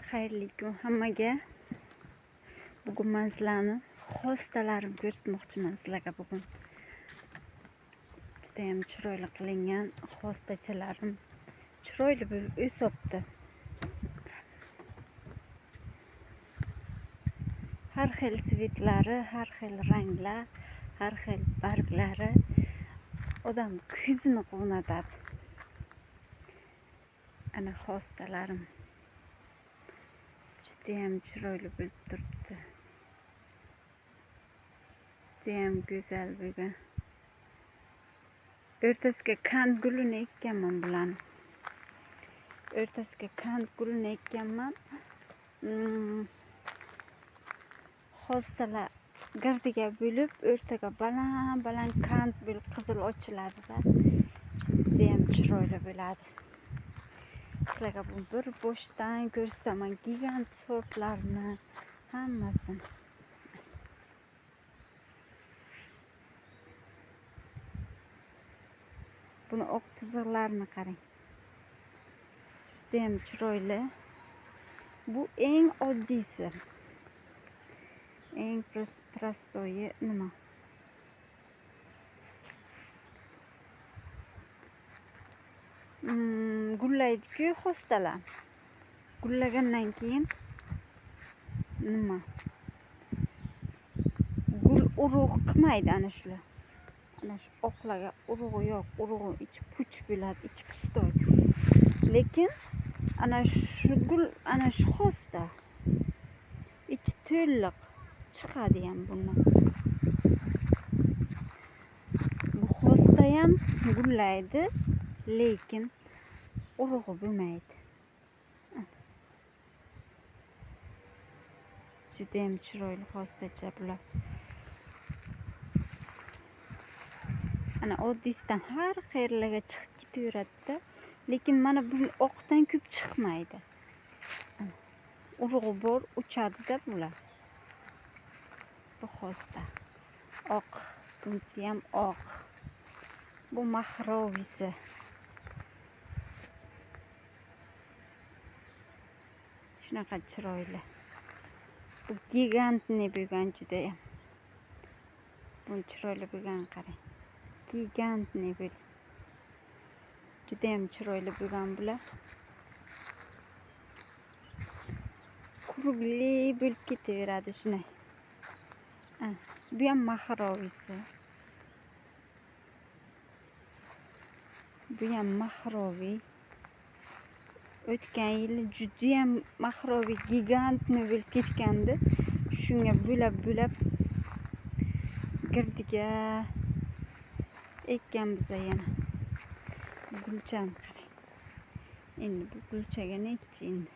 Xayrli kun hammaga. Bugun men sizlarni xostalarim ko'rsatmoqchiman sizlarga bugun. Juda ham chiroyli qilingan xostachalarim chiroyli bo'lib o'sibdi. Har xil svetlari, har xil ranglar, har xil barglari odam ko'zini quvnatadi. Ana xostalarim judayam chiroyli bo'lib turibdi. Judayam go'zal bo'lgan. O'rtasiga kant gulini ekkanman bularni. O'rtasiga kant gulini ekkanman. Xostalar girdiga bo'lib, o'rtaga baland-baland kant bo'lib qizil ochiladida. Judayam chiroyli bo'ladi. Sizlarga bu bir boshdan ko'rsataman gigant sortlarni hammasini. Buni oq chiziqlarini qarang. Judayam chiroyli. Bu eng oddiysi. Eng prostoyi nima? Gullaydi-ku xostalar. Gullagandan keyin nima? Gul urug' qilmaydi ana shular. Ana shu oqlarga urug'i yo'q, urug'i ichi puch bo'ladi, ichi pustoy. Lekin ana shu gul, ana shu xosta ichi to'liq chiqadi ham bundan. Bu xosta ham gullaydi, lekin urug'i bo'lmaydi. Juda ham chiroyli xostacha bular. Ana oddiysidan har qayerlarga chiqib ketaveradi-da, lekin mana bu oqdan ko'p chiqmaydi. Urug'i bor, uchadi-da bular. Bu xosta oq, bunisi ham oq. Bu mahrovisi. Shunaqa chiroyli. Bu gigantni bo'lgan judayam. Buni chiroyli bo'lgan qarang. Gigantni bo'l. Judayam chiroyli bo'lgan bular. Kurugli bo'lib ketaveradi shunday. Bu ham mahrovisi. Bu ham mahroviy. O'tgan yili judayam mahroviy gigantni bo'lib ketgandi. Shunga bo'lab-bo'lab girdiga ekkanmiz yana. Gulchani qarang. Endi bu gulchaga nechi endi?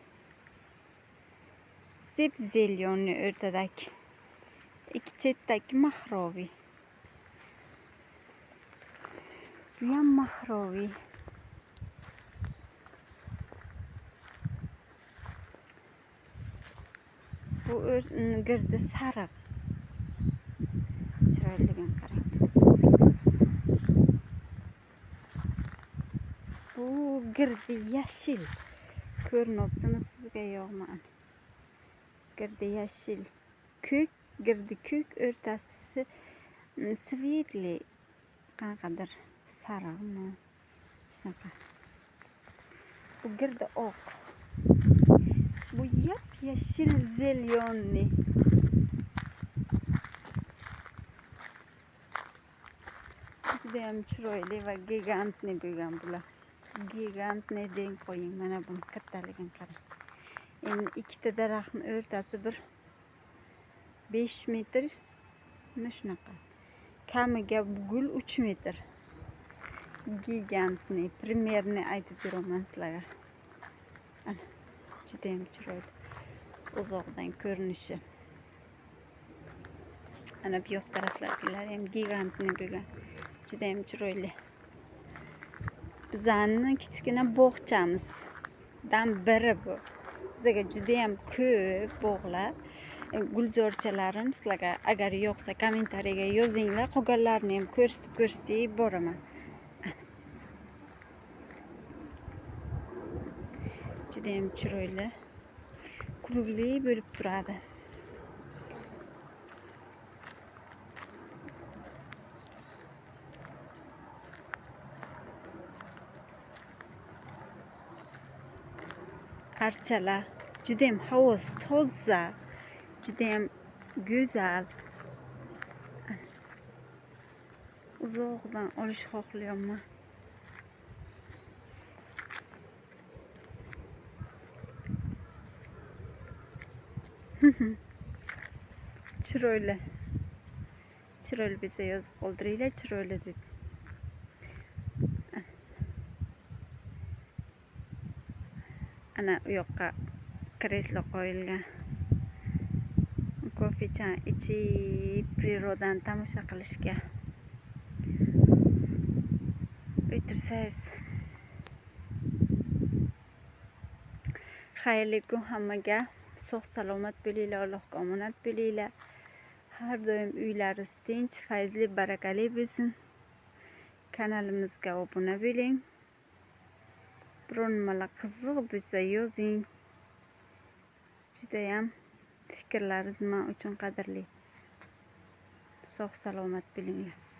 Zep-zelyonni o'rtadagi. Ikki chetdagi mahroviy. Bu ham mahroviy. Bu girdi sariq. Chiroyligini qarang. Bu girdi yashil. Ko'rinyaptimi sizga yo'qmi? Girdi yashil. Ko'k, girdi ko'k, o'rtasi svetli qanaqadir sariqmi? Shunaqa. Bu girdi oq. Bu yap-yashil zelyonni. Judayam chiroyli va gigantni bo'lgan bular. Gigantni deng qo'ying, mana buni kattaligini qarang. Endi ikkita daraxtning o'rtasi bir 5 metr, mana shunaqa. Kamiga gul 3 metr. Gigantni, primerni aytib beraman sizlarga. Ana, judayam chiroyli uzoqdan ko'rinishi. Ana bu yoq taraflardagilar ham gigantni bo'lgan. Judayam chiroyli. Bizani kichkina bog'chamizdan biri bu. Bizga judayam ko'p bog'lar, gulzorchalarim sizlarga agar yo'qsa kommentariyaga yozinglar, qolganlarini ham ko'rsatib boraman. Judayam chiroyli. Круглый bo'lib turadi. Archalar, judayam havosi toza, judayam go'zal. Uzoqdan olish xohlayapman. Chiroyli. Chiroyli bo'lsa yozib qoldiringlar, chiroyli deb. Ana u yoqqa kreslo qo'yilgan. Kofechan ichib, prirodan tomosha qilishga o'tirsangiz. Xayrli kun hammaga. Sog' salomat bo'linglar, Allohga omonat bo'linglar. Har doim uylaringiz tinch, fayzli, barakali bo'lsin. Kanalimizga obuna bo'ling. Biror nimalar qiziq bo'lsa yozing. Judayam fikrlaringiz men uchun qadrli. Sog' salomat bo'linglar.